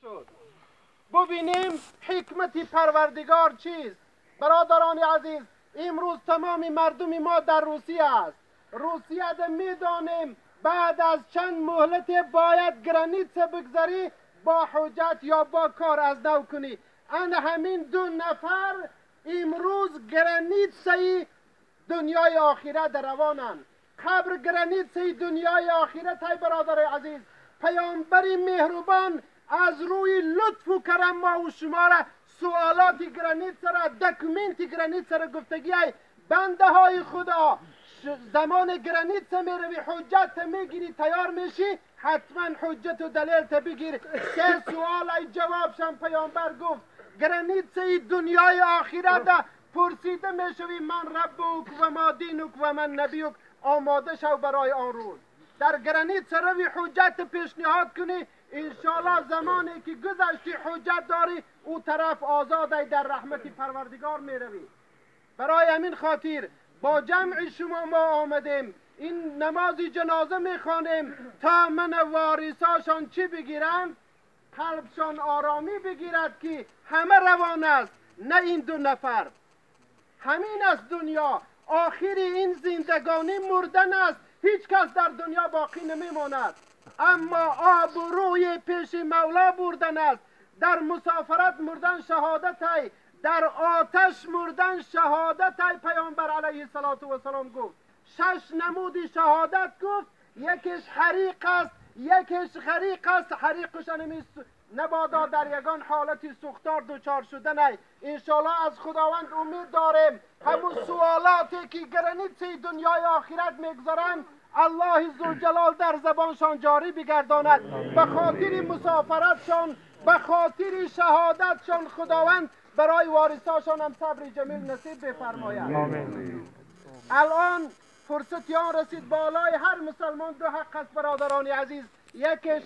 شد. ببینیم حکمت پروردگار چیست. برادران عزیز، امروز تمام مردم ما در روسیه است. روسیه میدانیم بعد از چند مهلت باید граница بگذاری، با حجت یا با کار از نو کنی. ان همین دو نفر امروز граница ی دنیای آخرت روانند. قبر граница ی دنیای آخرت. ای برادر عزیز، پیامبر مهربان از روی لطف و کرم ما و شما را سوالات граница را، document граница را گفتگی ای بنده های خدا، زمان граница میروی، حجت میگیری، تیار میشی، حتما حجت و دلیل تا بگیر. سه سوال ای جوابشان پیامبر گفت. граница ی دنیای آخرت پرسیده میشوی، من ربک و ما دینک و من نبیک. آماده شو برای آن روز. در граница روی، حجت پیشنهاد کنی، انشالله زمانی که گذشتی حجت داری، او طرف آزاد در رحمت پروردگار میروی. برای همین خاطر با جمع شما ما آمدیم، این نماز جنازه میخوانیم تا من وارثاشان چی بگیرند؟ قلبشان آرامی بگیرد که همه روان است، نه این دو نفر. همین است دنیا. آخر این زندگانی مردن است. هیچ کس در دنیا باقی نمیماند. اما آبروی پیش مولا بردن است. در مسافرت مردن شهادت ای، در آتش مردن شهادت ای. پیامبر علیه الصلاة و السلام گفت شش نمود شهادت گفت، یکیش حریق است، یکیش غریق است. حریقش نبادا در یگان حالتی سوختار دچار شدن ای. انشالله از خداوند امید داریم همون سوالاتی که граница ی دنیای آخرت میگذارند، الله ذوالجلال در زبانشان جاری بگرداند. به خاطر مسافرتشان، به خاطر شهادتشان، خداوند برای وارثاشان هم صبر جمیل نصیب بفرماید. الان فرصت آن رسید. بالای هر مسلمان دو حق است برادران عزیز. یکیش